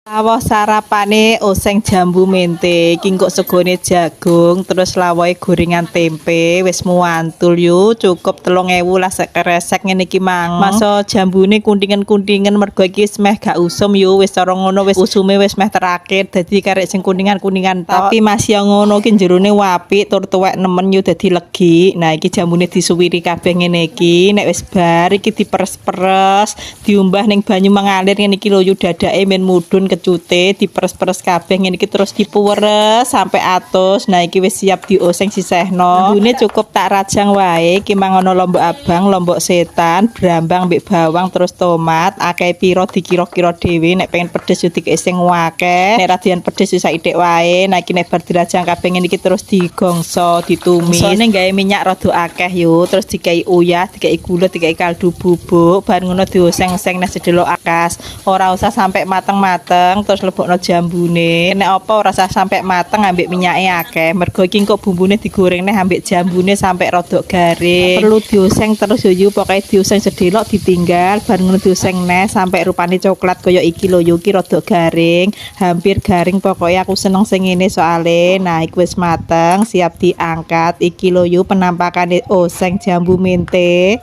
Lawuh sarapane oseng jambu mente iki kok segone jagung, terus lawuhe gorengan tempe. Wis muantul yo, cukup 3000 lah sekresek ngene iki mang. Maso jambune kuntingan-kuntingan mergo iki wis meh gak usum yo, wis cara ngono wis usume wis meh terakhir, dadi karek sing kuningan-kuningan tok. Tapi masih ngono ki jerone wapik tur tuwek nemen yo, dadi legi. Nah, iki jambune disuwiri kabeh ngene iki. Nek wis bar iki diperes-peres, diumbah ning banyu mengalir ngene iki lho yo, dadake men mudhun kecute. Diperes-peres kabeh ngene iki, terus dipuweres sampai atus. Nah, iki wis siap dioseng, sisehno. Bumbune cukup tak rajang wae. Iki mang ono lombok abang, lombok setan, brambang mbek bawang, terus tomat. Akeh piro dikira-kira dhewe. Nek pengen pedes yo dikek sing akeh, nek ra doyan pedes yo saithik wae. Nah, iki nek bar dirajang kabeh ngene iki terus digongso, ditumis. Gongsone gawe minyak rada akeh yo, terus dikai uyah, dikai gula, dikai kaldu bubuk. Bar ngono dioseng-oseng nek sedelok akas, ora usah sampai mateng-mateng. Terus lebokno jambune. Nek apa ora usah sampai mateng ambek minyake akeh? Mergo iki kok bumbune digoreng neh ambek jambune sampai rodok garing. Perlu dioseng terus yo yu, pokoke dioseng sedelok, ditinggal, bar ngono dioseng neh sampai rupane coklat kaya iki lho yu. Iki rodok garing, hampir garing. Pokoknya aku seneng sing ngene soale. Nah, iki wis mateng, siap diangkat. Iki lho yu, penampakane oseng jambu mente.